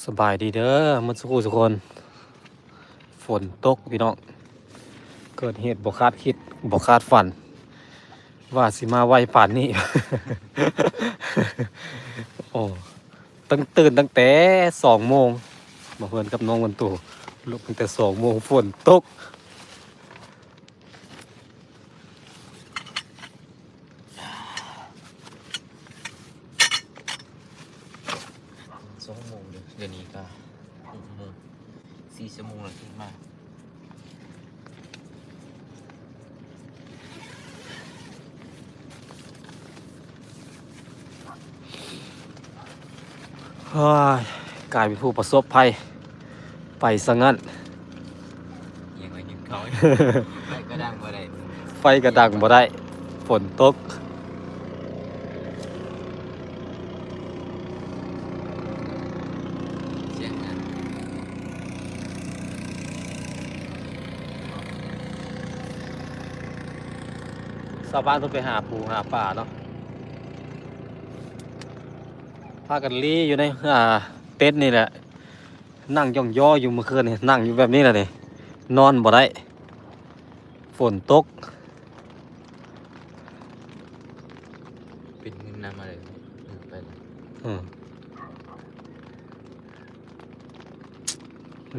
ສະບາຍດີເດີໝົດສູ່ຄູ່ສູ່ຄົນ. ຝົນຕົກພີ່ນ້ອງ, ເກີດເຫດບໍ່ຄາດຄິດບໍ່ຄາດຝັນ ວ່າຊິມາໄວປານນີ້. ໂອ້ ຕັ້ງ ຕື່ນຕັ້ງແຕ່ສອງໂມງ, ມາເຮືອນກັບນ້ອງວັນໂຕ ລຸກຕັ້ງແຕ່ສອງໂມງ ຝົນຕົກ. ສອງໂມງເດີ ດຽວນີ້ກະຫົກໂມງ ສີ່ຊົ່ວໂມງແລ້ວຕື່ນມາ. ເຮີ້ຍ ກາຍເປັນຜູ້ປະສົບໄພໄປຊະຊັ້ນ. ຍັງໄດ້ກິນເຂົ້າ ໄຟກະດັງບໍ່ໄດ້ ໄຟກະດັງບໍ່ໄດ້ ຝົນຕົກ. ຊາວບ້ານເພິ່ນໄປຫາປູຫາປາເນາະ, ພາກັນລີ້ຢູ່ໃນ ອ່າ ເຕັນນີ້ແຫຼະ. ນັ່ງຢ່ອງຍໍຢູ່ມື້ຄືນນີ້ ນັ່ງຢູ່ແບບນີ້ລະນີ້ ນອນບໍ່ໄດ້ ຝົນຕົກ. ເປັນເງິນນຳມາເລີຍ ໄປລະ ອືມ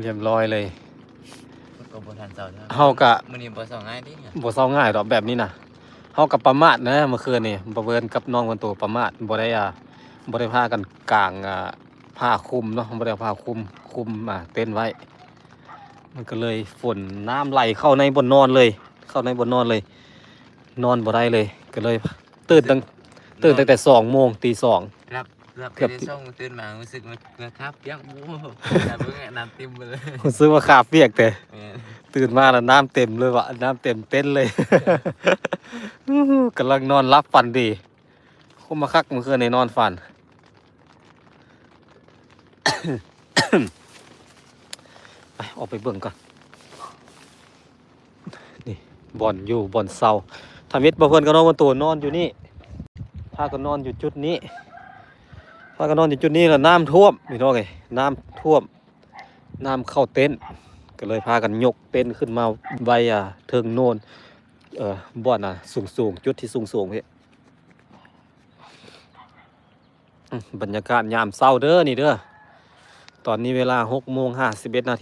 ລຽບລ້ອຍເລີຍ. ກໍບໍ່ທັນເຊົາ ເຮົາກະ ມື້ນີ້ບໍ່ເຊົາງ່າຍຕິ ບໍ່ເຊົາງ່າຍດອກແບບນີ້ນະ. ເຮົາກະປະໝາດນະມື້ຄືນນີ້ ບໍ່ເວີນກັບນ້ອງຄົນໂຕປະໝາດ ບໍ່ໄດ້ ອ່າ ບໍ່ໄດ້ພາກັນກາງ ອ່າ ຜ້າຄຸມເນາະ ບໍ່ໄດ້ເອົາຜ້າຄຸມ ຄຸມ ອ່າ ເຕັນໄວ້ ມັນກໍເລີຍຝົນ ນ້ຳໄຫຼເຂົ້າໃນບ່ອນນອນເລີຍ ເຂົ້າໃນບ່ອນນອນເລີຍ ນອນບໍ່ໄດ້ເລີຍ ກໍເລີຍຕື່ນຕັ້ງ ຕື່ນຕັ້ງແຕ່ສອງໂມງ ຕີສອງ ເກືອບ ເກືອບ ເກືອບຕີສອງຕື່ນມາ ຮູ້ສຶກວ່າຂາປຽກ ໂອ້ ໜ້າເບິ່ງ ນ້ຳເຕັມເລີຍ ຮູ້ສຶກວ່າຂາປຽກແທ້. ແມ່ນ ຕື່ນມາແລ້ວນ້ຳເຕັມເລີຍວະ ນ້ຳເຕັມເຕັນເລີຍ. ກຳລັງນອນຫຼັບຝັນດີ ຄຸມມາຄັກ ມື້ຄືນນີ້ນອນຝັນ. ໄປ ອອກໄປເບິ່ງກ່ອນ. ນີ້ ບ່ອນຢູ່ ບ່ອນເຊົາ ທຳອິດບ່າວເພິ່ນກັບນ້ອງຄົນໂຕນອນຢູ່ນີ້ ພາກັນນອນຢູ່ຈຸດນີ້ ພາກັນນອນຢູ່ຈຸດນີ້ ແລ້ວນ້ຳຖ້ວມ ພີ່ນ້ອງເອີຍ ນ້ຳຖ້ວມ ນ້ຳເຂົ້າເຕັນ ກໍເລີຍພາກັນຍົກເຕັນຂຶ້ນມາໄວ້ ອ່າ ເທິງໂນນ ເອີ ບ່ອນ ອ່າ ສູງໆ ຈຸດທີ່ສູງໆ ພີ້. ອືມ ບັນຍາກາດຍາມເຊົ້າເດີນີ້ເດີ ຕອນນີ້ເວລາຫົກໂມງຫ້າສິບເອັດນາທີ.